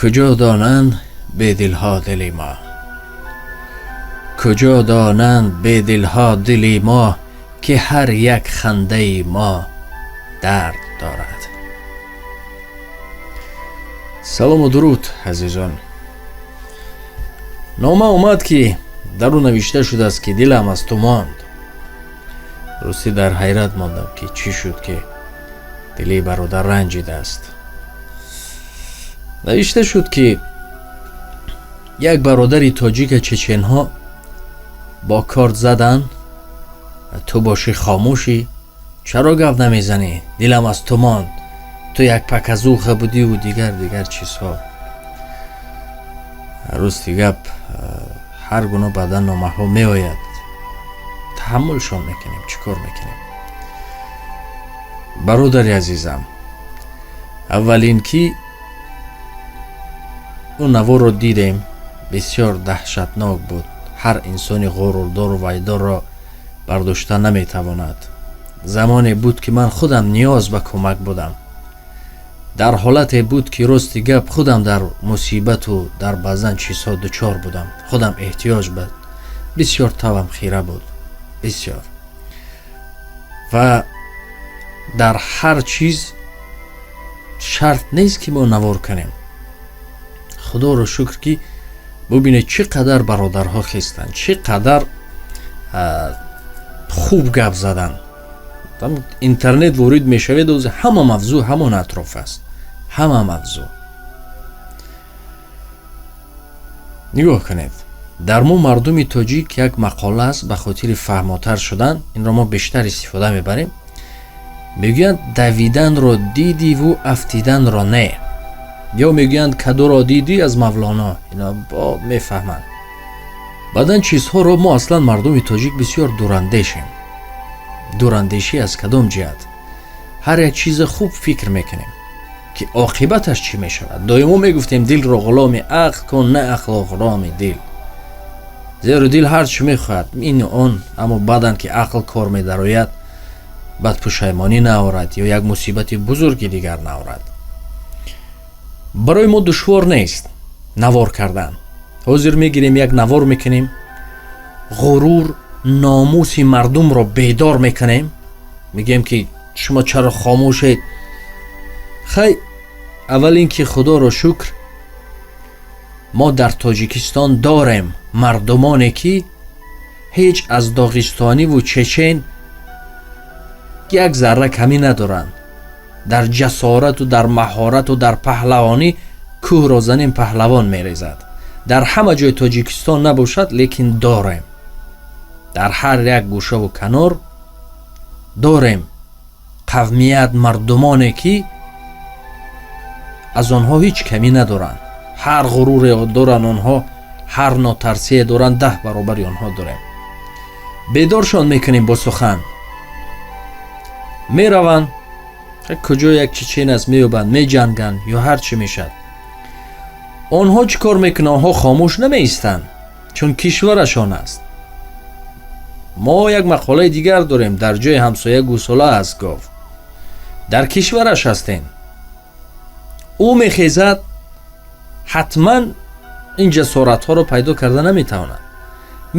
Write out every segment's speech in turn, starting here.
Куҷо донанд бедилҳо дили мо, куҷо донанд бедилҳо дили мо, ки ҳар як хандаи мо дард дорад. Салому дуруд, азизон. Нома омад, ки дар ӯ навишта шудааст, ки дилам аз ту монд. Ростӣ, дар ҳайрат мондам, ки чӣ шуд, ки дили бародар ранҷидааст. Навишта шуд, ки як бародари тоҷика чеченҳо бо корд заданд, ту бошӣ хомӯшӣ, чаро гап намезанӣ, дилам аз ту монд, ту як показуха будиву дигар дигар чизҳо. Рости гап, ҳар гуна баъдан номаҳо меояд, таҳаммулшон мекунем, чӣ кор мекунем? Бародари азизам, аввалин ки ӯ наворро дидем, бисёр даҳшатнок буд. Ҳар инсони ғурурдору вайдорро бардошта наметавонад. Замоне буд, ки ман худам ниёз ба кӯмак будам, дар ҳолате буд, ки, рости гап, худам дар мусибату дар баъзан чизҳо дучор будам, худам эҳтиёҷ ба бисёр тавам хира буд, бисёр. Ва дар ҳар чиз шарт нест, ки мо навор кунем. Худоро шукр, ки бубинед, чӣ қадар бародарҳо хестанд, чӣ қадар хуб гап заданд. Интернет ворид мешавед, ози ҳама мавзӯъ ҳамон атроф аст, ҳама мавзӯъ. Нигоҳ кунед, дар мо мардуми тоҷик як мақола аст, ба хотири фаҳмотар шудан инро мо бештар истифода мебарем. Мегӯянд: давиданро дидиву афтиданро не. Ё мегӯянд: кадуро дидӣ аз Мавлоно. Ино бо мефаҳманд. Баъдан чизҳоро мо аслан мардуми тоҷик бисёр дурандешем. Дурандешӣ аз кадом ҷиҳат? Ҳар як чиза хуб фикр мекунем, ки оқибаташ чӣ мешавад. Доимо мегуфтем: дилро ғуломи ақл кун, на ақлро ғуломи дил. Зеро дил ҳар чӣ мехоҳад, ину он, аммо баъдан ки ақл кор медарояд, баъд пушаймонӣ наорад ё як мусибати бузурги дигар наорад. Барои мо душвор нест навор кардан. Ҳозир мегирем, як навор мекунем, ғурур, номуси мардумро бедор мекунем, мегӯем, ки шумо чаро хомӯшед? Хай, аввал ин ки, худоро шукр, мо дар Тоҷикистон дорем мардумоне, ки ҳеҷ аз доғистониву чечен як зарра камӣ надоранд дар ҷасорату дар маҳорату дар паҳлавонӣ. Кӯҳро занем, паҳлавон мерезад. Дар ҳама ҷои Тоҷикистон набошад, лекин дорем, дар ҳар як гӯшаву канор дорем қавмият, мардумоне, ки аз онҳо ҳеҷ камӣ надоранд. Ҳар ғуруре доранд онҳо, ҳар нотарсие доранд, 10 баробари онҳо дорем. Бедоршон мекунем бо сухан, мераванд, куҷо як чечен аст, меёбанд, меҷанганд ё ҳар чӣ мешавад. Онҳо чӣ кор мекунанд? Онҳо хомӯш намеистанд, чун кишварашон аст. Мо як мақолаи дигар дорем: дар ҷои ҳамсоя гӯсола аст гов. Дар кишвараш ҳастем, ӯ мехезад, ҳатман ин ҷасоратҳоро пайдо карда наметавонад.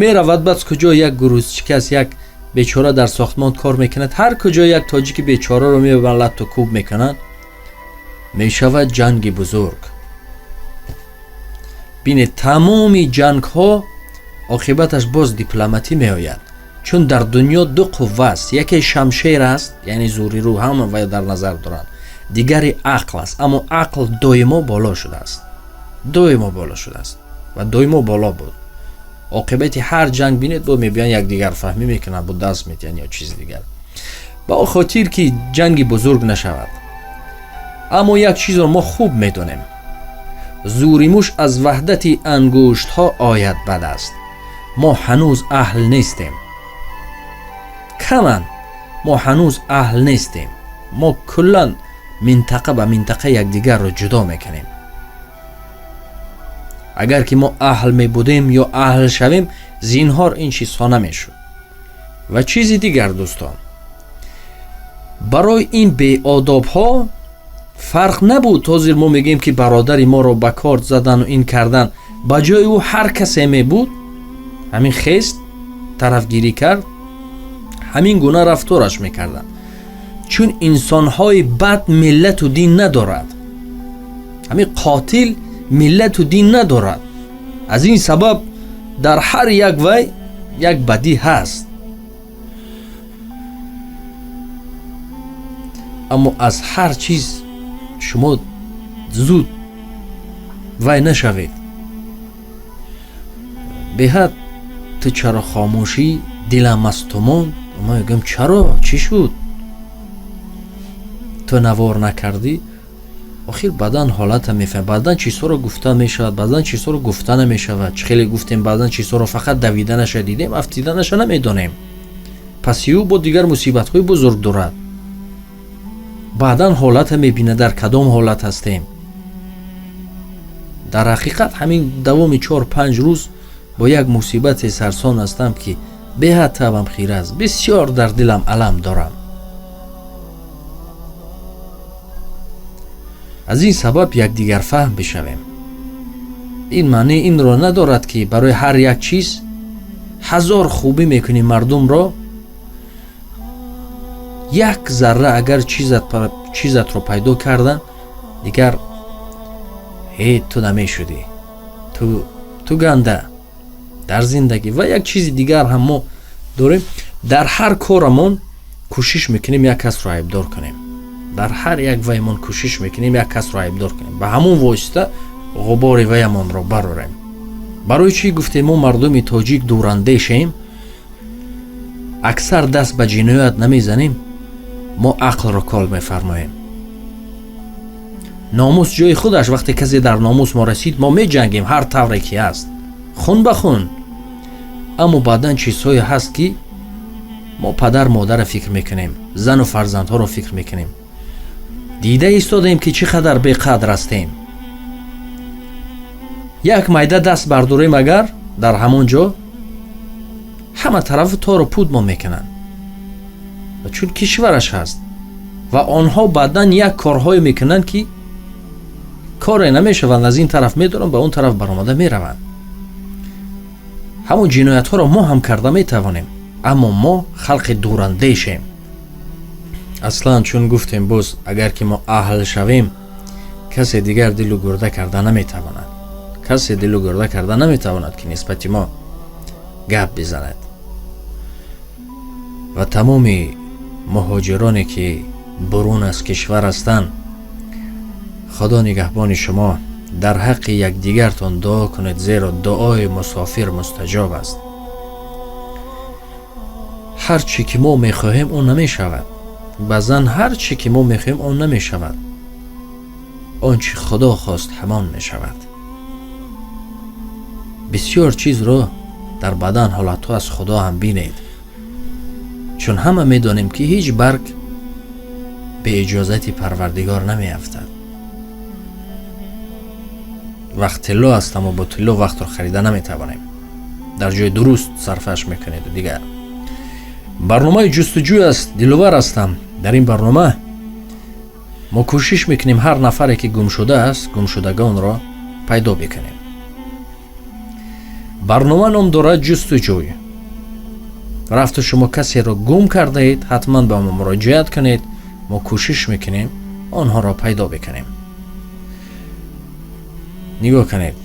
Меравад, баъд куҷо як грузчик аст, як бечора дар сохтмон кор мекунад, ҳар куҷо як тоҷики бечораро мебаранд, латту кӯб мекунанд, мешавад ҷанги бузург. Бинед, тамоми ҷангҳо оқибаташ боз дипломатӣ меояд, чун дар дунё ду қувва аст: яке шамшер аст, яъне зӯри рӯ, ҳама вай дар назар доранд, дигаре ақл аст. Аммо ақл доимо боло шудааст, доимо боло шудааст ва доимо боло буд. Оқибати ҳар ҷанг бинед, бо мебиён, якдигарфаҳмӣ мекунанд, бо даст метиҳанд ё чизи дигар, ба он хотир ки ҷанги бузург нашавад. Аммо як чизро мо хуб медонем: зӯри муш аз ваҳдати ангуштҳо ояд ба даст. Мо ҳанӯз аҳл нестем, каман мо ҳанӯз аҳл нестем. Мо куллан минтақа ба минтақа якдигарро ҷудо мекунем. Агар ки мо аҳл мебудем ё аҳл шавем, зинҳор ин чизҳо намешуд. Ва чизи дигар, дӯстон, барои ин беодобҳо Фарқ набуд. Ҳозир мо мегӯем, ки бародари моро ба корт задану ин кардан, ба ҷои ӯ ҳар касе мебуд, ҳамин хест тарафгирӣ кард, ҳамин гуна рафтораш мекарданд. Чун инсонҳои бад миллату дин надорад, ҳамин қотил миллату дин надорад. Аз ин сабаб дар ҳар як вай як бадӣ ҳаст. Аммо аз ҳар чиз шумо зуд вай нашавед. Беҳад ту чаро хомӯшӣ, дилам аз ту монд. Ма мегӯям, чаро, чӣ шуд, ту навор накардӣ? Охир баъдан ҳолата мефаҳм, баъдан чизҳоро гуфта мешавад, баъдан чизҳоро гуфта намешавад. Чӣ хеле гуфтем, баъдан чизҳоро фақат давиданаша дидем, афтиданаша намедонем. Пас ӯ бо дигар мусибатҳои бузург дорад. Баъдан ҳолата мебинад, дар кадом ҳолат ҳастем. Дар ҳақиқат ҳамин давоми 4-5 рӯз бо як мусибате сарсон ҳастам, ки беҳад табам хира аст, бисёр дар дилам алам дорам. Аз ин сабаб якдигарфаҳм бишавем. Ин маънии инро надорад, ки барои ҳар як чиз ҳазор хубӣ мекунӣ мардумро, як зарра агар чизатро пайдо кардан, дигар ҳе ту намешудӣ, ту ганда дар зиндагӣ. Ва як чизи дигар ҳам мо дорем, дар ҳар корамон кӯшиш мекунем як касро айбдор кунем, дар ҳар як ваймон кӯшиш мекунем як касро айбдор кунем, ба ҳамон восита ғубори ваямонро барорем. Барои чӣ гуфтем мо мардуми тоҷик дурандешем, аксар даст ба ҷиноят намезанем, мо ақлро кол мефармоем. Номус ҷои худаш, вақте касе дар номус мо расид, мо меҷангем ҳар тавре ки ҳаст, хун ба хун. Аммо баъдан чизҳое ҳаст, ки мо падар модарро фикр мекунем, зану фарзандҳоро фикр мекунем. Дида истодаем, ки чӣ қадар беқадр ҳастем. Як майда даст бардорем, агар дар ҳамон ҷо ҳама тарафу тору пуд мо мекунанд, чун кишвараш ҳаст. Ва онҳо баъдан як корҳое мекунанд, ки коре намешаванд, аз ин тараф медоранд, ба он тараф баромада мераванд. Ҳамон ҷиноятҳоро мо ҳам карда метавонем, аммо мо халқи дурандешем. Аслан чун гуфтем, боз агар ки мо аҳл шавем, касе дигар дилу гурда карда наметавонад, касе дилу гурда карда наметавонад, ки нисбати мо гап бизанад. Ва тамоми муҳоҷироне, ки бурун аз кишвар ҳастанд, Худо нигаҳбони шумо, дар ҳаққи якдигартон дуо кунед, зеро дуои мусофир мустаҷоб аст. Ҳар чӣ ки мо мехоҳем, он намешавад. Баъзан ҳар чӣ ки мо мехоҳем, он намешавад. Он чӣ Худо хост, ҳамон мешавад. Бисёр чизро дар бадан ҳолатҳо аз Худо ҳам бинед, чун ҳама медонем, ки ҳеҷ барг беиҷозати Парвардигор намеафтад. Вақт тилло аст, аммо бо тилло вақтро харида наметавонем. Дар ҷои дуруст сарфаш мекунеду дигар. Барномаи ҷустуҷӯй аст, Диловар ҳастам. Дар ин барнома мо кӯшиш мекунем ҳар нафаре, ки гумшуда аст, гумшудагонро пайдо бикунем. Барнома ном дорад ҷустуҷӯй. Рафту шумо касеро гум кардаед, ҳатман ба мо муроҷиат кунед, мо кӯшиш мекунем онҳоро пайдо бикунем. Нигоҳ кунед,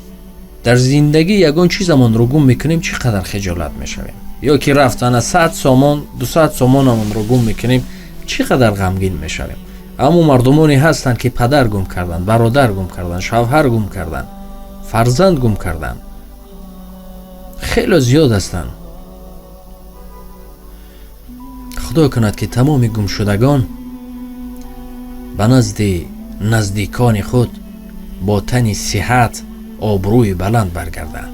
дар зиндагӣ ягон чизамонро гум мекунем, чӣ қадар хиҷолат мешавем. Ё ки рафтана 100 сомон, 200 сомонамонро гум мекунем, чӣ қадар ғамгин мешавем. Аммо мардумоне ҳастанд, ки падар гум карданд, бародар гум карданд, шавҳар гум карданд, фарзанд гум карданд, хеле зиёд ҳастанд. Худо кунад, ки тамоми гумшудагон ба назди наздикони худ бо тани сиҳат, обрӯи баланд баргарданд.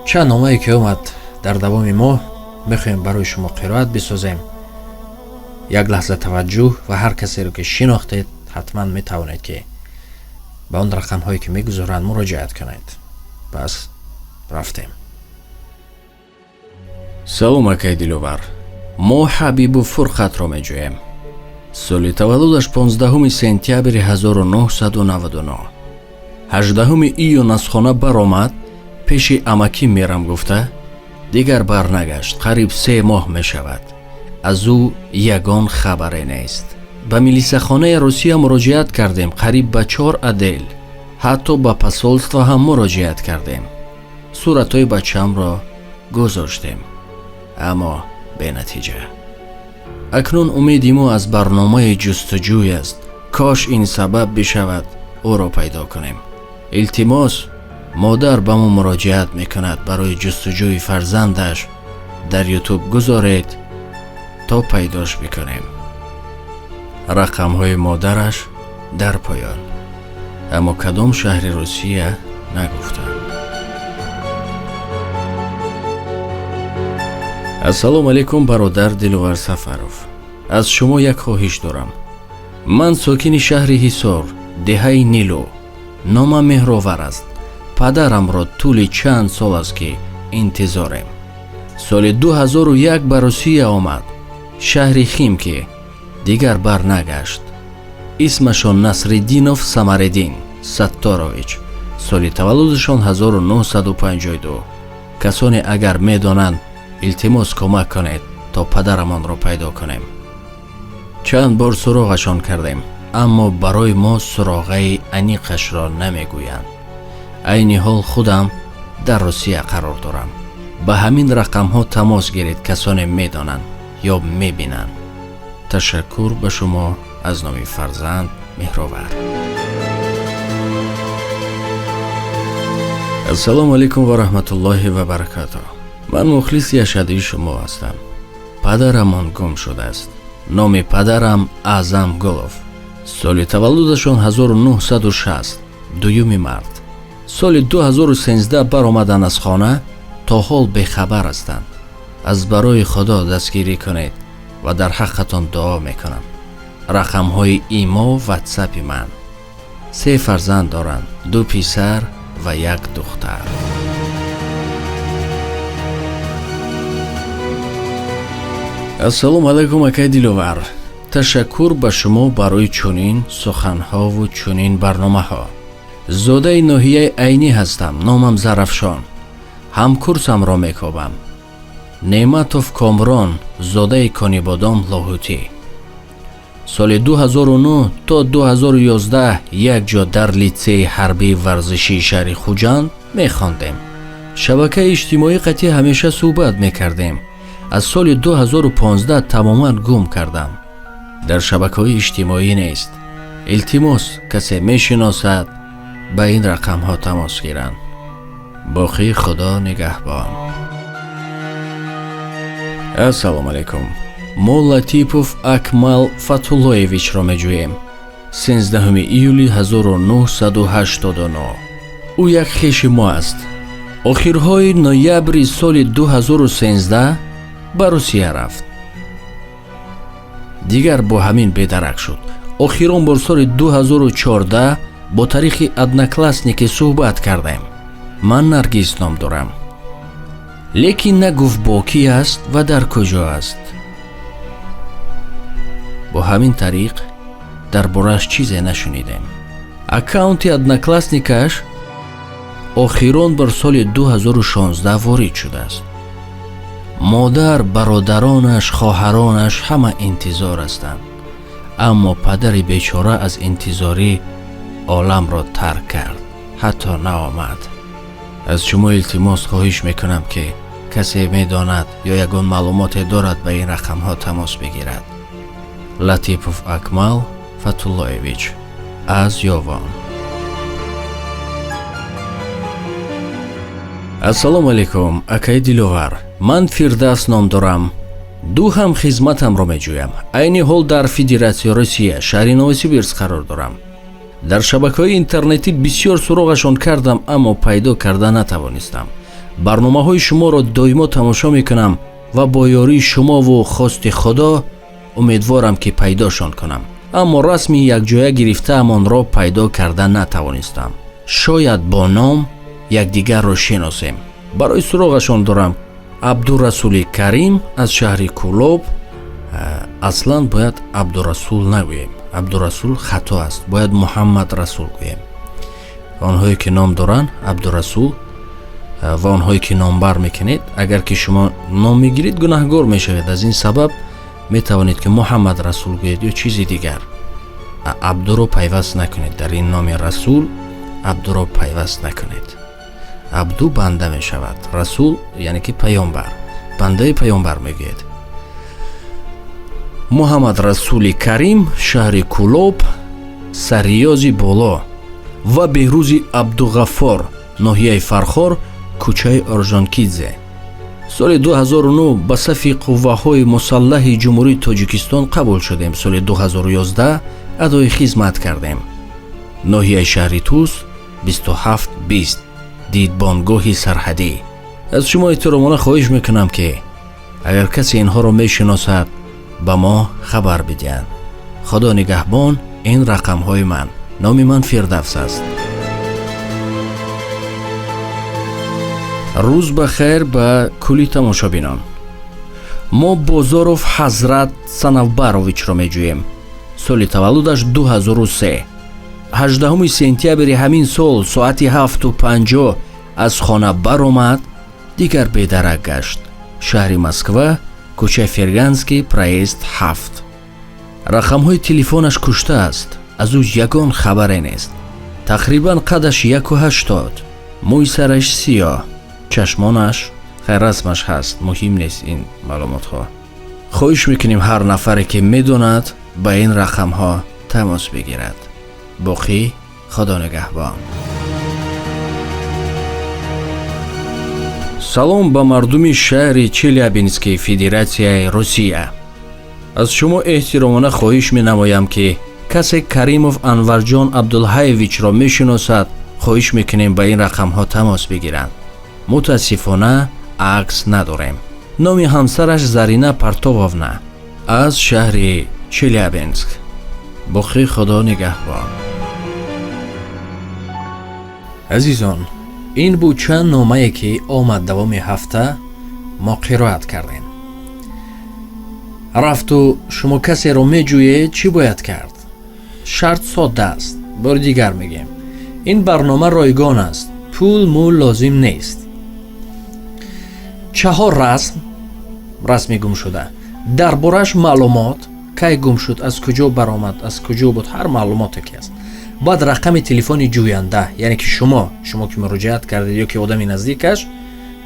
Чанд номае ки омад дар давоми моҳ, мехоҳем барои шумо қироат бисозем. Як лаҳза таваҷҷӯҳ, ва ҳар касеро ки шинохтед, ҳатман метавонед, ки ба он рақамҳое ки мегузоранд муроҷиат кунед. Пас рафтем. Салом, акай Диловар, мо Ҳабибу Фурқатро меҷӯем. Соли таваллудаш 15 сентябри 1999. 18 июн аз хона баромад, пеши амакӣ мерам гуфта, дигар барнагашт. Қариб 3 моҳ мешавад. Аз ӯ ягон хабаре нест. Ба милисахонаи Русия муроҷиат кардем, қариб ба 4 отдел. Ҳатто ба посольство ҳам муроҷиат кардем. Суратҳои бачамро гузоштем, аммо бенатиҷа. Акнун умеди мо аз барномаи ҷустуҷӯй аст. Кош ин сабаб бишавад ӯро пайдо кунем. Илтимос, модар ба мо муроҷиат мекунад барои ҷустуҷӯи фарзандаш. Дар Ютуб гузоред то пайдош бикунем. Рақамҳои модараш дар поён, аммо кадом шаҳри Русия нагуфтанд. Ассалому алайкум, бародар Диловар Сафаров. Аз шумо як хоҳиш дорам. Ман сокини шаҳри Ҳисор, деҳаи Нилу. Номам Меҳровар аст. Падарамро тӯли чанд сол аст ки интизорем. Соли 2001 ба Русия омад, шаҳри Химки, дигар барнагашт. Исмашон Насриддинов Самариддин Сатторович. Соли таваллудашон 1952. Касоне агар медонанд, илтимос кӯмак кунед то падарамонро пайдо кунем. Чанд бор суроғашон кардем, аммо барои мо суроғаи аниқашро намегӯянд. Айни ҳол худам дар Русия қарор дорам. Ба ҳамин рақамҳо тамос гиред, касоне медонанд ё мебинанд. Ташаккур ба шумо аз номи фарзанд Меҳровар. Ассалому алайкум ва раҳматуллоҳи ва баракатуҳ. Ман мухлиси ашадии шумо ҳастам. Падарамон гум шудааст. Номи падарам Аъзам Гулов. Соли таваллудашон 1960, 2 март. Соли 2013 баромадан аз хона, то ҳол бехабар ҳастанд. Аз барои Худо дастгирӣ кунед ва дар ҳаққатон дуо мекунам. Рақамҳои имо ватсапи ман. 3 фарзанд доранд, 2 писар ва 1 духтар. Ассалому алайкум, акай Диловар. Ташаккур ба шумо барои чунин суханҳову чунин барномаҳо. Зодаи ноҳияи Айнӣ ҳастам, номам Зарафшон. Ҳамкурсамро мекобам. Неъматов Комрон, зодаи Конибодом Лоҳутӣ. Соли 2009 то 2011 якҷо дар литсейи ҳарбии варзишии шаҳри Хуҷанд мехондем. Шабакаи иҷтимоӣ қатъи ҳамеша суҳбат мекардем. Аз соли 2015 тамоман гум кардам. Дар шабакаҳои иҷтимоӣ нест. Илтимос, касе мешиносад, ба ин рақамҳо тамос гиранд. Боқӣ Худо нигаҳбон. Ассалому алайкум. Мо Латипов Акмал Фатуллоевичро меҷӯем. 13 июли 1989. Ӯ як хеши мо аст. Охирҳои ноябри соли 2013 ба Русия рафт. Дигар бо ҳамин бедарак шуд. Охирон бор соли 2014 бо тариқи одноклассники суҳбат кардем. Ман Наргиз ном дорам. Лекин нагуфт бо кӣ аст ва дар куҷо аст. Бо ҳамин тариқ дар борааш чизе нашунидем. Аккаунти одноклассникаш охирон бор соли 2016 ворид шудааст. Модар, бародаронаш, хоҳаронаш ҳама интизор ҳастанд. Аммо падари бечора аз интизорӣ оламро тарк кард, ҳатто наомад. Аз шумо илтимос хоҳиш мекунам ки касе медонад ё ягон маълумоте дорад, ба ин рақамҳо тамос бигирад. Латипов Акмал Фатуллоевич аз Ёвон. Ассалому алайкум, акай Диловар. Ман Фирдавс ном дорам. Ду ҳам хизматамро меҷӯям. Айни ҳол дар Федератсияи Русия, шаҳри Новосибирск қарор дорам. Дар шабакаҳои интернетӣ бисёр суроғашон кардам, аммо пайдо карда натавонистам. Барномаҳои шуморо доимо тамошо мекунам ва бо ёрии шумову хости Худо умедворам ки пайдошон кунам. Аммо расми якҷоя гирифтаамонро пайдо карда натавонистам. Шояд бо ном якдигарро шиносем. Барои суроғашон дорам Абдурасули Карим аз шаҳри Кӯлоб, Аслан бояд Абдурасул нагӯем, Абдурасул хато аст, бояд Муҳаммад Расул гӯем. Онҳое ки ном доранд Абдурасул ва онҳое ки номбар мекунед, агар ки шумо ном мегиред, гунаҳгор мешавед. Аз ин сабаб метавонед ки Муҳаммад Расул гӯед ё чизи дигар. Абдуро пайваст накунед, дар ин номи Расул Абдуро пайваст накунед. Абду банда мешавад, Расул яъне ки паёмбар, бандаи паёмбар мегӯед. Муҳаммад Расули Карим, шаҳри Кӯлоб, Сариёзи Боло, ва Беҳрӯзи Абдуғаффор, ноҳияи Фархор, кӯчаи Оржонкидзе. Соли 2009 ба сафи қувваҳои мусаллаҳи Ҷумҳурии Тоҷикистон қабул шудем. Соли 2011 адои хизмат кардем. Ноҳияи шаҳри Тус, 2720, дидбонгоҳи сарҳадӣ. Аз шумо эҳтиромона хоҳиш мекунам, ки агар касе инҳоро мешиносад, ба мо хабар бидиҳанд. Худо нигаҳбон. Ин рақамҳои ман. Номи ман Фирдавс аст. Рӯз ба хайр ба кулли тамошобинон. Мо Бозоров Ҳазрат Санавбаровичро меҷӯем. Соли таваллудаш 2003. 18 сентябри ҳамин сол соати 7:50 аз хона баромад, дигар бедарак гашт. Шаҳри Москва, кӯчаи Ферганский, проезд 7. Рақамҳои телефонаш куштааст, аз ӯ ягон хабаре нест. Тақрибан қадаш 1,80, мӯи сараш сиёҳ, чашмонаш хайр, расмаш ҳаст, муҳим нест ин маълумотҳо. Хоҳиш мекунем, ҳар нафаре ки медонад, ба ин рақамҳо тамос бигирад. Боқӣ Худо нигаҳбон. Салом ба мардуми шаҳри Челябински, Федератсияи Русия. Аз шумо эҳтиромона хоҳиш менамоям, ки касе Каримов Анварҷон Абдулҳаевичро мешиносад, хоҳиш мекунем ба ин рақамҳо тамос бигиранд. Мутаассифона, акс надорем. Номи ҳамсараш Зарина Партововна, аз шаҳри Челябинск. Боқӣ Худо нигаҳбон. Азизон, ин буд чанд номае ки омад давоми ҳафта, мо қироат кардем. Рафту шумо касеро меҷӯед, чӣ бояд кард? Шарт содда аст. Бори дигар мегӯем, ин барнома ройгон аст, пул мул лозим нест. Чаҳор расм, расми гумшуда, дар бораш маълумот, кай гум шуд, аз куҷо баромад, аз куҷо буд, ҳар маълумоте ки аст. Баъд рақами телефони ҷӯянда, яъне ки шумо ки муроҷиат кардед ё ки одами наздикаш,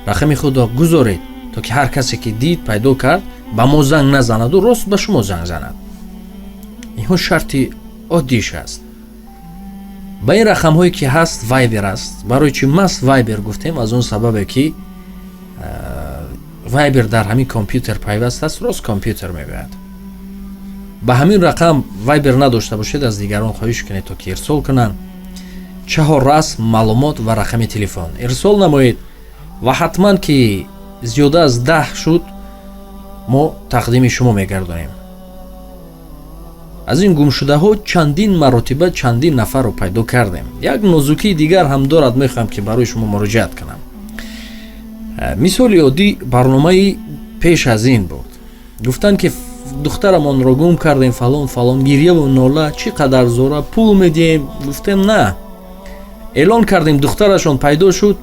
рақами худро гузоред, то ки ҳар касе ки дид, пайдо кард, ба мо занг назанаду рост ба шумо занг занад. Инҳо шарти оддиш аст. Ба ин рақамҳое ки ҳаст, Вайбер аст. Барои чи маст Вайбер гуфтем? Аз он сабабе ки Вайбер дар ҳамин компютер пайваст аст, рост компютер мегӯяд. Ба ҳамин рақам Вайбер надошта бошед, аз дигарон хоҳиш кунед, то ки ирсол кунанд. Чаҳор расм, маълумот ва рақами телефон ирсол намоед ва ҳатман ки зиёда аз 10 шуд, мо тақдими шумо мегардонем. Аз ин гумшудаҳо чандин маротиба чандин нафарро пайдо кардем. Як нозукии дигар ҳам дорад, мехоҳам ки барои шумо муроҷиат кунам. Мисоли оддӣ, барномаи пеш аз ин буд. Гуфтанд ки духтарамонро гум кардем, фалон фалон, гирьяву нола, чӣ қадар зора, пул медиҳем. Гуфтем на. Эълон кардем, духтарашон пайдо шуд.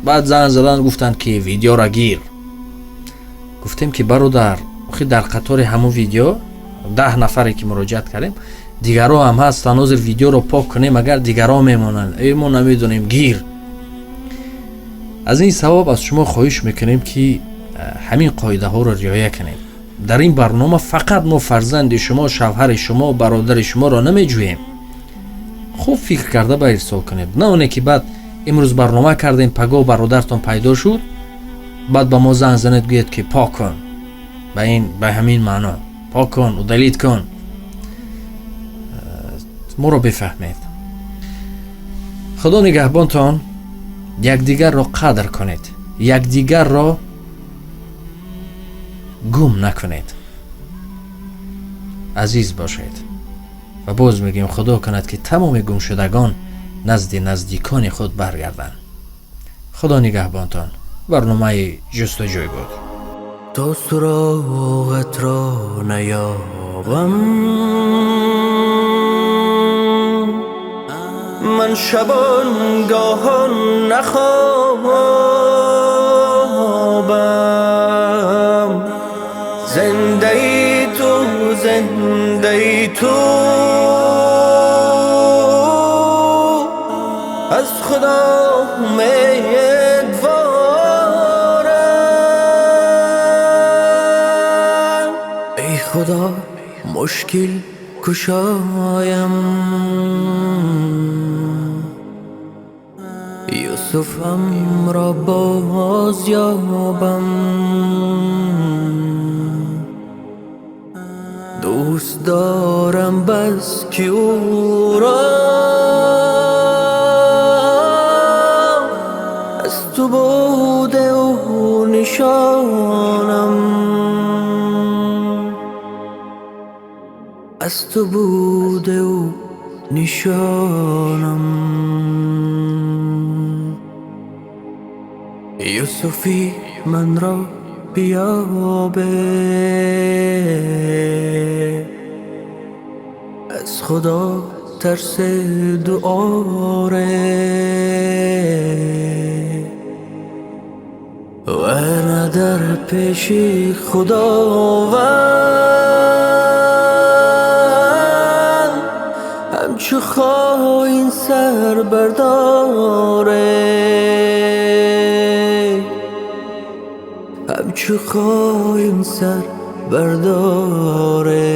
Баъд занг задан, гуфтанд ки видеора гир. Гуфтем ки бародар, охи дар қатори ҳамон видео 10 нафаре ки муроҷиат кардем, дигарро ҳам ҳастанд. Ҳозир видеоро пок кунем, агар дигарро мемонанд, э мо намедонем, гир. Аз ин сабаб аз шумо хоҳиш мекунем, ки ҳамин қоидаҳоро риоя кунед. Дар ин барнома фақат мо фарзанди шумо, шавҳари шумо, бародари шуморо намеҷӯем. Хуб фикр карда ба ирсол кунед, на оне ки баъд имрӯз барнома кардем, пагоҳ бародартон пайдо шуд, баъд ба мо занг занед, гӯед ки пок кун, ба ин ба ҳамин маъно пок кун, удалить кун. Моро бифаҳмед. Худо нигаҳбонтон. Якдигарро қадр кунед, якдигарро гум накунед, азиз бошед. Ва боз мегӯем, Худо кунад, ки тамоми гумшудагон назди наздикони худ баргарданд. Худо нигаҳбонтон. Барномаи Ҷустуҷӯй буд. То суроғат ро наёбам. Ман шабонгоҳон нахобам, зиндаи ту, зиндаи ту, аз Худо умедворам. Эй Худо, мушкил кушоям, Юсуфам ро боз ёбам. Дӯст дорам бас ки ӯро аз ту буде ӯ нишонам, аз ту буде ӯ нишонам. Юсуфи ман ро биёбе, аз Худо тарс дуоре, варна дар пеши Худованд ҳамчу хоин сар бардоре, ҳамчу хоин сар бардоре.